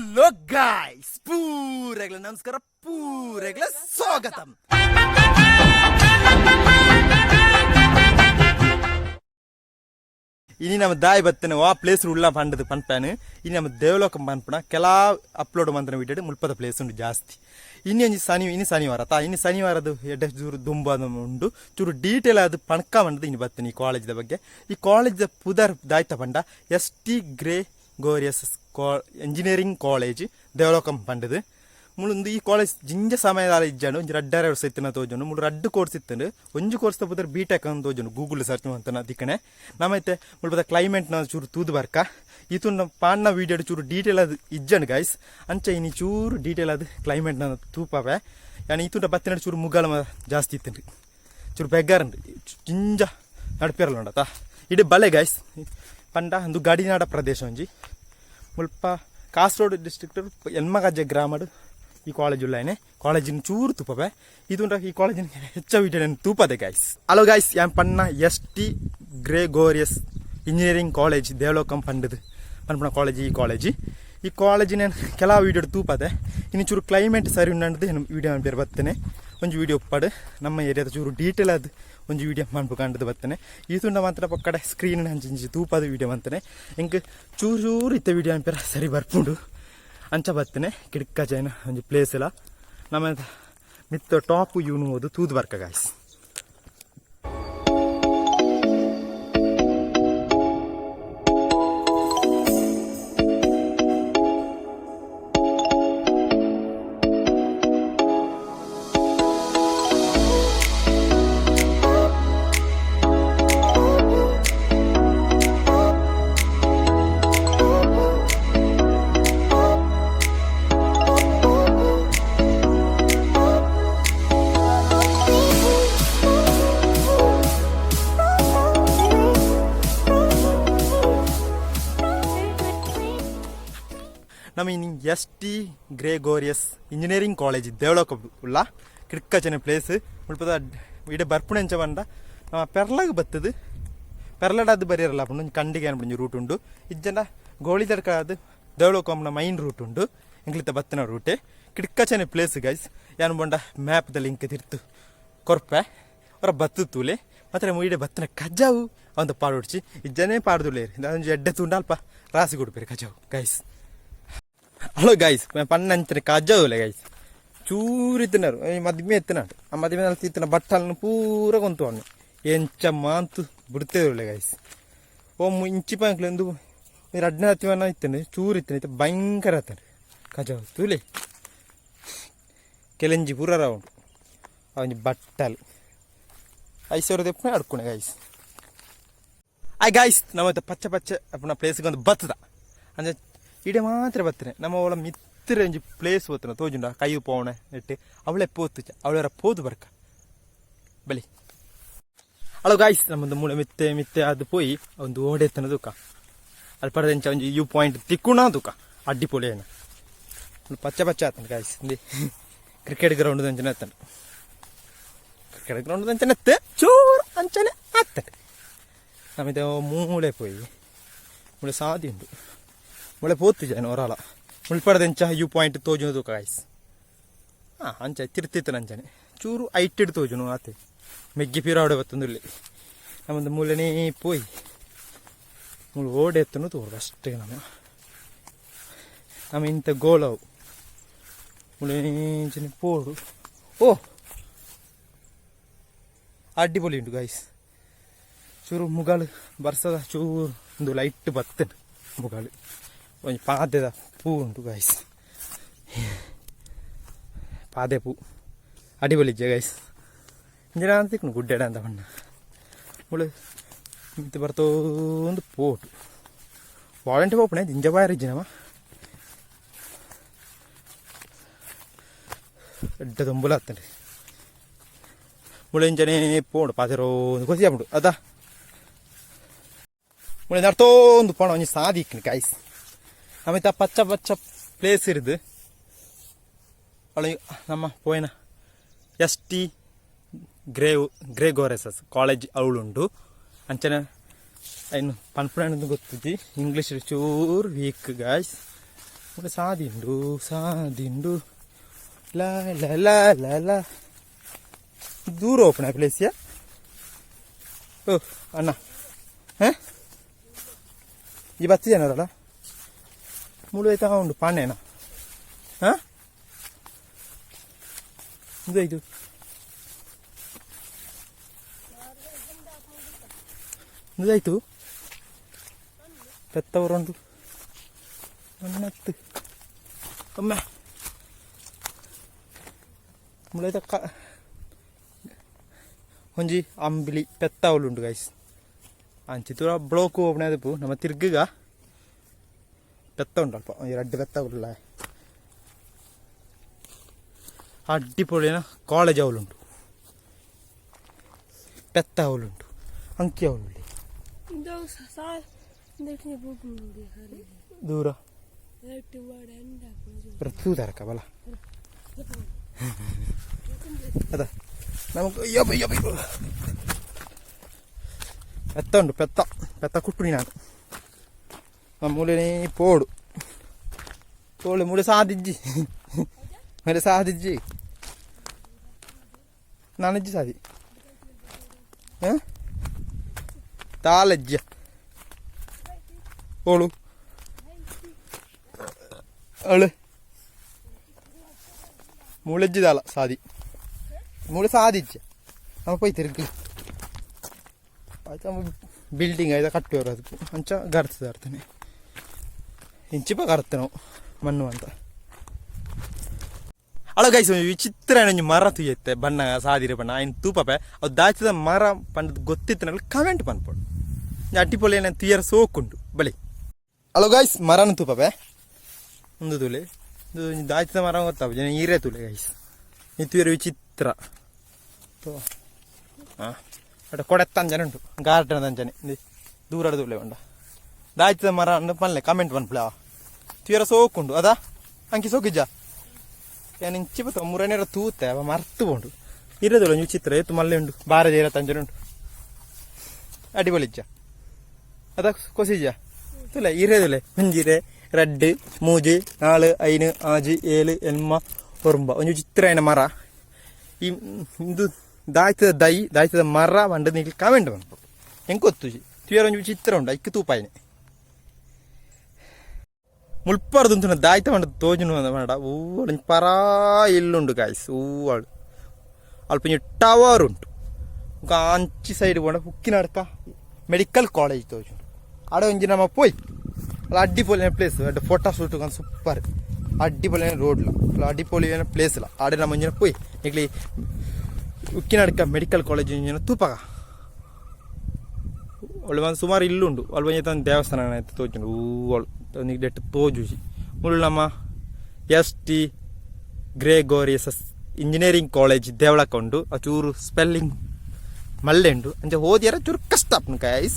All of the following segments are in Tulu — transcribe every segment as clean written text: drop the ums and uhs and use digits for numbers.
ಹಲೋ ಗಾಯ್ಸ್, ಪೂರೆಗ್ಲ ನಮಸ್ಕಾರ, ಪೂರೆಗ್ಲ ಸ್ವಾಗತಂ. ಇನಿ ನಮ್ಮ ದಾಯಿ ಬತ್ತನೆ ವಾ ಪ್ಲೇಸ್ ಉಳ್ಳ ಪಂಡದು ಪನ್ಪಾನು. ಇನಿ ನಮ್ಮ ದೇವಲೋಕ ಪನ್ಪುಣ ಕೆಲ ಅಪ್ಲೋಡ್ ಮಂತನ ವಿಡಿಯೋ ಮುಲ್ಪದ ಪ್ಲೇಸ್ ಉಂಡು ಜಾಸ್ತಿ. ಇನಿ ಒಂಜಿ ಶನಿ, ಇನಿ ಶನಿವಾರ ತಾ. ಇನಿ ಶನಿವಾರದ ಎಡ್ಡೆ ಚೂರು ದುಂಬ ಉಂಡು, ಚೂರು ಡೀಟೇಲ್ ಅದು ಪಣ್ಕ ಮಂಡದು ಇನಿ ಬತ್ತನೆ ಈ ಕಾಲೇಜ್ದ ಬಗ್ಗೆ. ಈ ಕಾಲೇಜ್ದ ಪುದರ್ ದಾಯ್ತ ಪಂಡ ಎಸ್ ಟಿ ಗ್ರೆಗೋರಿಯಸ್ ಇಂಜಿನಿಯರಿಂಗ್ ಕಾಲೇಜ್ ದೇವಲೋಕಂ ಪಂಡದು. ಮುಳುಂದು ಈ ಕಾಲೇಜ್ ಜಿಂಜ ಸಮಯದ ಇಜ್ಜಾಂಡು, ಒಂಜಿ ರಡ್ಡಾರೆ ವರ್ಷ ಇತ್ತಿನ ತೋಜುಂಡು. ಮುಳು ರಡ್ಡು ಕೋರ್ಸ್ ಇತ್ತಂಡು. ಒಂಜಿ ಕೋರ್ಸ್ ಪುದರ್ ಬಿ ಟೆಕ್ ಅಂತ ತೋಜುಂಡು ಗೂಗಲ್ ಸರ್ಚ್ ಮಂತನ ದಿಕ್ಕನೆ. ನಮೈತೆ ಮುಳ್ಪದ ಕ್ಲೈಮೇಟ್ ನ ಚೂರು ತೂದು ಬರ್ಕ. ಇತು ಪಾಂಡ್ನ ವೀಡಿಯೋ ಚೂರು ಡೀಟೇಲ್ ಅದು ಇಜ್ಜಂಡು ಗೈಸ್. ಅಂಚ ಇನಿ ಚೂರು ಡೀಟೇಲ್ ಅದು ಕ್ಲೈಮೇಟ್ ನ ತೂಪವೆ. ಯಾನ್ ಇತುಂಡ ಬತ್ತಿನ ಚೂರು ಮುಗಾಲ ಜಾಸ್ತಿ ಇತ್ತಂಡು, ಚೂರು ಬೆಗ್ಗಾರಂಡು, ಜಿಂಜ ನಡ್ಪಿರಲ್ಲ ಉಂಡತ. ಇಡೀ ಬಲೆ ಗೈಸ್ ಪಂಡ ಒಂದು ಗಡಿನಾಡ ಪ್ರದೇಶ ಒಂಜಿ. ಮುಲ್ಪ ಕಾಸರಗೋಡು ಡಿಸ್ಟ್ರಿಕ್ಟ್ ಎನ್ಮಗಜ್ಜೆ ಗ್ರಾಮಡು ಈ ಕಾಲೇಜ್ ಉಳ್ಳಾಯನೆ. ಕಾಲೇಜಿನ ಚೂರು ತೂಪವೆ. ಇದು ಈ ಕಾಲೇಜಿನ ಹೆಚ್ಚ ವಿಡಿಯೋ ತೂಪದೆ ಗೈಸ್. ಹಲೋ ಗೈಸ್, ಯಾನ್ ಪಣ್ಣ ಎಸ್ ಟಿ ಗ್ರೆಗೋರಿಯಸ್ ಇಂಜಿನಿಯರಿಂಗ್ ಕಾಲೇಜ್ ದೇವಲೋಕಂ ಪಂಡದು ಪನ್ಪುನ ಕಾಲೇಜ್ ಈ ಕಾಲೇಜ್. ಈ ಕಾಲೇಜಿನ ಕೆಲವು ವೀಡಿಯೋ ತೂಪದೆ. ಇನ್ನು ಚೂರು ಕ್ಲೈಮೇಟ್ ಸರಿ ಉಂಡದು ವೀಡಿಯೋ ಬೇರೆ ಬರ್ತೇನೆ. ಒಂಜಿ ವೀಡಿಯೋ ಉಪ್ಪಾಡು ನಮ್ಮ ಏರಿಯಾದ ಚೂರು ಡೀಟೇಲ್ ಅದು ಒಂಜಿ ವೀಡಿಯೋ ಮನ್ಪು ಕಂಡದು ಬರ್ತೇನೆ. ಈ ತುಂಡ ಮಾತ್ರ ಪಕ್ಕಡೆ ಸ್ಕ್ರೀನ್ ಹಂಚಿಂಚಿ ತೂಪದ ವೀಡಿಯೋ ಮಂತನೆ. ಇಂಕ್ ಚೂರು ಚೂರು ಇತ್ತ ವೀಡಿಯೋ ಅನ್ಪೇರ ಸರಿ ಬರ್ಪುಂಡು. ಅಂಚ ಬರ್ತೇನೆ. ಕಿಡ್ಕ ಜೈನ ಒಂಜಿ ಪ್ಲೇಸ್ ಎಲ್ಲ ನಮ್ಮ ಮಿತ್ತ ಟಾಪ್ ಇವನು ಓದು ತೂದು ಬರ್ಕ ಗಾಯ್ಸ್. ನಮ್ಮ ಇನಿ ಎಸ್ ಟಿ ಗ್ರೆಗೋರಿಯಸ್ ಇಂಜಿನಿಯರಿಂಗ್ ಕಾಲೇಜ್ ದೇವಲೋಕ ಉಲ್ಲ. ಕಿಡ್ಕಚನೆ ಪ್ಲೇಸ್. ಮುಲ್ಪದ ಇಡೆ ಬರ್ಪುಣ ಎಂಚ ಪಂಡ ನಮ್ಮ ಪೆರ್ಲಾಗ್ ಬತ್ತದು. ಪೆರ್ಲಡ್ ಅದು ಬರಿಯರಲ್ಲ ಪಂಡ ಕಂಡಿಗೆ ಅನ್ಪುಂಜಿ ರೂಟ್ ಉಂಡು. ಇಜ್ಜಂಡ ಗೋಳಿದಡ್ಕ ಅದು ದೇವಲೋಕಂನ ಮೈನ್ ರೂಟ್ ಉಂಡು. ಇಂಗ್ಲಿತ ಬತ್ತಿನ ರೂಟೆ. ಕಿಡ್ಕಚನೆ place guys. ಯಾನ್ ಬೊಂಡ ಮ್ಯಾಪ್ದ ಲಿಂಕ್ ತಿರ್ತು ಕೊರ್ಪೆ, ಅವರ ಬತ್ತು ತೂಲೆ. ಮಾತ್ರ ಇಡೆ ಬತ್ತಿನ ಕಜಾವು ಒಂದು ಪಾಡೊಡ್ಚಿ, ಇಜ್ಜನೇ ಪಾಡ್ದುಲೇರು. ಒಂಜಿ ಎಡ್ಡೆ ತುಂಡ ಅಲ್ಪ ರಾಸಿ ಕೊಡ್ಪೇರು ಕಜಾವು ಗೈಸ್. ಹಲೋ ಗೈಸ್, ಪಣ್ಣಂಚನೆ ಕಜಾವುಲೆ ಗೈಸ್. ಚೂರು ಇತ್ತಿನಾರು ಮದ್ಮೆ ಎತ್ತಿನಾಡು. ಆ ಮದ್ಮೆ ಇತ್ತಿನ ಬಟ್ಟలను ಪೂರ ಕೊಂತು ಎಂಚ ಮಾಂತು ಬಿಡ್ತೇವೆ ಗೈಸ್. ಓ ಇಂಚಿ ಪಾಂಕ್ಲು ಎಂದು ರಡ್ನೇ ಹತ್ತಿವನ್ನ ಇತ್ತೇನೆ. ಚೂರು ಇತ್ತೇನೆ, ಇತ್ತ ಭಯಂಕರ ಆತನೆ ಕಜಾವು ತೂಲೆ. ಕೆಲೆಂಜಿ ಪೂರ ರೌಂಡ್ ಒಂಜಿ ಬಟ್ಟಲ್ ಐಸೋರದ ಎಪ್ಪನೆ ಅಡ್ಕೊಣೆ ಗೈಸ್. ಆಯ್ ಗಾಯ್ಸ್, ನಮ್ಮ ಪಚ್ಚ ಪಚ್ಚ ಅಪ್ಪನ ಪ್ಲೇಸ್ಗೆ ಒಂದು ಬತ್ತದ ಅಂದ್ರೆ ಇಡೆ ಮಾತ್ರ ಬತ್ತನೆ. ನಮ್ಮ ಅವಳ ಮಿತ್ರ ಒಂಜಿ ಪ್ಲೇಸ್ ಹೋತನ ತೋಜುಂಡ ಕೈ ಪೋಣೆ ನೆಟ್ಟು ಅವಳೆ ಪೋತು ಅವಳ ಪೋದು ಬರ್ಕ ಬಲಿ. ಅಲೋ ಗಾಯ್ಸ್, ನಮ್ಮೊಂದು ಮೂಳೆ ಮಿತ್ತೆ ಮಿತ್ತೆ ಅದು ಪೋಯಿ ಒಂದು ಓಡೆತ್ತನ ದುಕ ಅಲ್ಪಡದಂಚ ಒಂಜಿ you point ತಿಕ್ಕುಣ ದುಕ ಅಡ್ಡಿ ಪೊಲೆ ಏನ ಪಚ್ಚ ಪಚ್ಚ ಆತನ ಗಾಯ್ಸ್. ಕ್ರಿಕೆಟ್ ಗ್ರೌಂಡ್ ಅಂಚನೆ ಆತನ, ಕ್ರಿಕೆಟ್ ಗ್ರೌಂಡ್ ಅಂಚನೆ ಚೂರು ಅಂಚನೆ ಆತನ. ನಮ್ಮಿದ ಮೂಳೆ ಪೋಯಿ ಮೂಳೆ ಸಾದಿ ಉಂಟು. ಮೂಳೆ ಪೋತು ಜನ ಹೊರಲ ಮುಳ್ಪಡದೆಂಚ you point ತೋಜುನ ಗಾಯ್ಸ್. ಹಾಂ, ಅಂಚ ತಿರ್ತಿತ್ತು ಅಂಚನೆ ಚೂರು ಐಟೆಡ್ ತೋಜುನು ಆತೆ. ಮೆಗ್ಗಿ ಪಿರಾವಡೆ ಬತ್ತೊಂದುಲ್ಲೆ. ನಮ್ಮದು ಮೂಲೆನೇ ಪೋಯಿ ಮುಳು ಓಡೆ ಎತ್ತನು ತೋರು ಅಷ್ಟೇ. ನಮ್ಮ ನಮ್ಮ ಇಂಥ ಗೋಳವು ಮುಳೆ ಪೋಡು. ಓ ಅಡ್ಡಿಪೊಲಿ ಉಂಟು ಗಾಯ್ಸ್. ಚೂರು ಮುಗಾಲು ಬರ್ಸದ ಚೂರು ಒಂದು ಲೈಟ್ ಬತ್ತುಂಡು ಮುಗಾಲು. ಒಂಜಿ ಪಾದೆದ ಪೂ ಉಂಟು ಗಾಯ್ಸ್, ಪಾದೆ ಪೂ. ಅಡಿಪೊಲಿ ಇಜ್ಜೆ ಗಾಯ್ಸ್. ಇಂಜಿನ ತಿಕ್ನು ಗುಡ್ಡೆಡ ಅಂತ ಬಣ್ಣ ಮುಳು ಮಿತ್ತು ಬರ್ತೋಂದು ಪೋಟು ವಾಲಂಟಿ ಪೋಪಣೆ ದಿಂಜ ಬಾಯರ್ ಇಜ್ಜಿನವ ಎಡ್ಡೆ ದೊಂಬುಲ ಆತಂಡು. ಮುಳು ಇಂಚನೆ ಪೋಂಡು ಪಾತೆರೋ ಕೊಸಿ ಆಪುಂಡು ಅದ. ಮುಳೆ ನಡ್ತೋಂದು ಪೋಣ ಒಂಜಿ ಸಾದಿ ಇಕ್ಕುಂಡು ಗಾಯ್ಸ್. ಆಮೇಲೆ ಪಚ್ಚ ಪಚ್ಚ ಪ್ಲೇಸ್ ಇರುದು. ಅವಳು ನಮ್ಮ ಪೋಯಿನ ಎಸ್ ಟಿ ಗ್ರೆಗೋರಿಯಸ್ ಕಾಲೇಜ್ ಅವಳುಂಡು. ಅಂಚನೆ ಇನ್ನು ಪನ್ಪುನ ಗೊತ್ತಿದ್ದಿ. ಇಂಗ್ಲೀಷ್ ಚೂರು ವೀಕ್ ಗಾಯ್ಸ್. ಮೂಲೆ ಸಾದಿಂಡು ಸಾದಿಂಡು ಲಾ ಲಾ ಲಾ ಲಾ ಲಾ. ದೂರ ಓಪನ್ ಪ್ಲೇಸ್ ಯಾ. ಓ ಅಣ್ಣ, ಹಾ ಈ ಬತ್ತಿ ಜನರಲ್ಲ ಮುಳು ಐತಾ ಉಂಡು ಪಾಂಡೇನ. ಹಾ ಇದು ಇದು ಇದಾಯ್ತು ಪೆತ್ತವರುಂಡು ಮಣ್ಣತ್ತು ಅಮ್ಮ ಮುಳೈತ ಒಂಜಿ ಅಂಬಿಲಿ ಪೆತ್ತವಲುಂಡು ಗೈಸ್. ಅಂಚಿತೂರ ಬ್ಲೋಕ್ ಓಪನ್ ಆದಪು ನಮ್ಮ ತಿರ್ಗುಗ ಪೆತ್ತ ಉಂಡು ಅಲ್ಪ ಒಂಜಿ ರಡ್ಡ್ ಪೆತ್ತ ಉಲ್ಲ. ಅಡ್ಡಿಪೊಳಿನ ಕಾಲೇಜ್ ಅವಲುಂಟು, ಪೆತ್ತ ಅವಲುಂಟು, ಅಂಕಿ ಅವಲುಂಡು. ದೂರ ತೂತಾರಕ್ಕ ಬಲ ಅದ ನಮಗೆ. ಅಯ್ಯೋ ಅಯ್ಯೋ ಅಯ್ಯೋ, ಪೆತ್ತ ಉಂಟು, ಪೆತ್ತ ಪೆತ್ತ ಕುಟ್ಟುನಿ ನಾನು. ನಮ್ಮ ಮೂಲೆನೇ ಪೋಡು ತೋಳು ಮೂಲೆ ಸಾದಿಜ್ಜಿ, ಮೂಲೆ ಸಾದಿಜ್ಜಿ, ನಾನಜ್ಜಿ ಸಾದಿ. ಹಾಂ ತಾಲಜ್ಜ ಓಳು ಅವಳು ಮೂಳೆಜ್ಜಿ ದಾಲ ಸಾದಿ ಮೂಳೆ ಸಾದಿಜ್ಜ. ನಮ್ಮ ಪೋಯ್ ತಿರುಗಿ ಆಯ್ತು. ಬಿಲ್ಡಿಂಗ್ ಆಯ್ತಾ ಕಟ್ಟುವರು, ಅದಕ್ಕೆ ಅಂಚ ಗರ್ತದ ಅರ್ಥನೆ ಇಂಚಿಪ ಕರ್ತನವು ಮಣ್ಣು ಅಂತ. ಅಲ್ಲ ಗೈಸ್, ವಿಚಿತ್ರ ಒಂಜಿ ಮರ ತುಯ್ಯತ್ತೆ ಬಣ್ಣ ಸಾದಿರ ಬಣ್ಣ ಐನ್ ತೂಪಪೆ. ಅವು ದಾಚಿದ ಮರ ಪಂಡದ್ ಗೊತ್ತಿತ್ತು ಕಮೆಂಟ್ ಪನ್ಪೊಡು. ಅಟ್ಟಿಪೊಲಿ ಏನ ತುಯ್ಯರ ಸೋಕುಂಡು ಬಳಿ. ಹಲೋ ಗೈಸ್, ಮರನ ತೂಪಪೆ ಒಂದು ತುಲೆ. ಇದು ಒಂಜಿ ದಾಚಿದ ಮರ ಗೊತ್ತಾಪ ಜನ ಈರೇ ತುಲೆ ಗೈಸ್. ಈ ತುಯ್ಯರ ವಿಚಿತ್ರ. ಹಾಂ, ಅಟ ಕೊಡೆತ್ತಂಜನೆ ಉಂಟು, ಗಾರ್ಡನ್ ಅಂಚನೆ. ದೂರ ತುಲೆ ಉಂಡ ದಾಚಿದ ಮರ ಪನ್ಲೆ, ಕಮೆಂಟ್ ಪನ್ಪಲೆ. ತುಯ್ಯರ ಸೋಕುಂಡು ಅದಾ ಅಂಕಿ ಸೋಕಿಜ್ಜ. ಯಾನ್ ಇಂಚಿ ಬತ್ತ ಮುರನೇರ ತೂತೆ ಅವ ಮರ್ತು ಪೋಂಡು. ಇರದಲ್ಲ ಒಂಜಿ ವಿಚಿತ್ರ ಏತು ಮಲ್ಲೆ ಉಂಡು, ಬಾರ ಜೇರ ತಂಜನೆ ಉಂಟು. ಅಡಿಬೊಲಿಜ್ಜ ಅದ ಕೊಸಿಜ ತುಲೆ ಇರೇದುಲೆ. ಒಂಜಿರೆ ರಡ್ಡು ಮೂಜಿ ನಾಲ್ ಐನು ಆಜಿ ಏಳು ಎನ್ಮ ಒರುಂಬ. ಒಂಜಿ ವಿಚಿತ್ರ ಆಯಿನ ಮರ. ಈ ಇಂದು ದಾಯ್ತದ ದೈ ದಾಯ್ತದ ಮರ ಪಂಡ ನಿಕ್ಲ್ ಕಮೆಂಟ್ ಮನ್ಪೊಡು. ಎಂಕ್ ಗೊತ್ತುಜಿ. ತುಯರ ಒಂಜಿ ವಿಚಿತ್ರ ಉಂಡು, ಐಕ್ ತೂಪಾಯಿನೆ. ಮುಲ್ಪರ್ದು ದಾಯ್ತ ಪಂಡ ತೋಜುನು ಪಂಡ ಒಂಜಿ ಪರಾ ಇಲ್ಲುಂಡು ಗಾಯ್ಸ್. ಹೂವಾಳು ಅಲ್ಪ ಒಂಜಿ ಟವರ್ ಉಂಟು. ಬೊಕ ಅಂಚಿ ಸೈಡ್ ಪೋಂಡ ಉಕ್ಕಿನಡ್ಕ ಮೆಡಿಕಲ್ ಕಾಲೇಜ್ ತೋಜುಂಡು. ಆಡ ಒಂಜಿ ನಮ ಪೋಯ್ ಅಲ್ಲ. ಅಡ್ಡಿಪೊಲಿನ ಪ್ಲೇಸ್ ಅಡ್ಡ photo shoot super. ಅಡ್ಡಿಪೊಲಿನ ರೋಡ್ಲ ಅಲ್ಲ, ಅಡ್ಡಿಪೊಲಿನ ಪ್ಲೇಸ್ ಲ. ಆಡೆ ನಮ್ಮ ಒಂಜಿನ ಪೋಯ್ ನಿಕ್ಲಿ ಉಕ್ಕಿನಡ್ಕ ಮೆಡಿಕಲ್ ಕಾಲೇಜ್ ಒಂಜಿನ ತೂಪಗ. ಒಳ್ಳೆ ಒಂದು ಸುಮಾರು ಇಲ್ಲುಂಡು. ಅಲ್ಪ ಒಂಜಿ ದೇವಸ್ಥಾನ ತೋಜುಂಡು. ಹೂವಳು ನಿಗ್ಲೆಟ್ ತೋಜುಜಿ. ಮುಳ್ಳು ನಮ್ಮ S T Gregorios engineering college Devalaka ಉಂಡು. ಆ ಚೂರು ಸ್ಪೆಲ್ಲಿಂಗ್ ಮಲ್ಲೆ ಉಂಡು, ಅಂಚ ಓದಿಯರ ಚೂರು ಕಷ್ಟ ಆಪುಂಡು guys.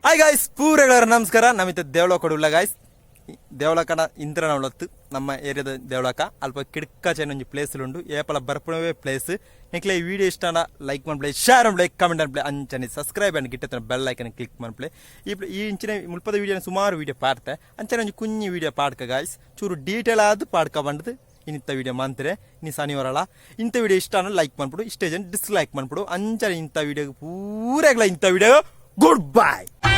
Hi guys, ಪೂರೆಗಳರ ನಮಸ್ಕಾರ. ನಮಿತ ದೇವಳಕಡ ಉಲ್ಲ ಗಾಯ್ಸ್. ದೇವಳಕಡ ಇಂದ್ರನವಳತ್ತು ನಮ್ಮ ಏರಿಯಾದ ದೇವಳಕ. ಅಲ್ಪ ಕಿಡ್ಕ ಒಂಜಿ ಪ್ಲೇಸ್ ಉಂಡು, ಏಪಲ ಬರ್ಪುಣವೇ ಪ್ಲೇಸ್. ನಿಕ್ಲೆ ಈ ವಿಡಿಯೋ ಇಷ್ಟ ಲೈಕ್ ಮನ್ಪ್ಲೆ, ಶೇರ್ ಮನ್ಪ್ಲೆ, ಕಮೆಂಟ್ ಅನ್ಪ್ಲೆ, ಅಂಚನೆ ಸಬ್ಸ್ಕ್ರೈಬ್ ಅಂಡ್ ಗಿಟ್ಟತನ bell icon click ಮನ್ಪ್ಲೆ. ಈ ಈ ಇಂಚಿನ ಮುಲ್ಪದ ವಿಡಿಯೋ ಸುಮಾರು ವಿಡಿಯೋ ಪಾಡ್ತೆ. ಅಂಚನೆ ಒಂಜಿ ಕುഞ്ഞಿ ವಿಡಿಯೋ ಪಾಡ್ಕ ಗಾಯ್ಸ್. ಚೂರು ಡೀಟೇಲ್ ಆದ್ ಪಾಡ್ಕ ಬಂಡದು ಇನ್ನಿತ್ತ ವಿಡಿಯೋ ಮಂತ್ರೆ. ಇನಿ ಶನಿವಾರಲ. ಇಂಥ ವಿಡಿಯೋ ಇಷ್ಟ ಲೈಕ್ ಮನ್ಪುಡು, ಇಷ್ಟ ಜನ ಡಿಸ್ಲೈಕ್ ಮನ್ಪುಡು. ಅಂಚನೆ ಇಂಥ ವಿಡಿಯೋ ಪೂರೆಗ್ಲ ಇಂಥ video good bye.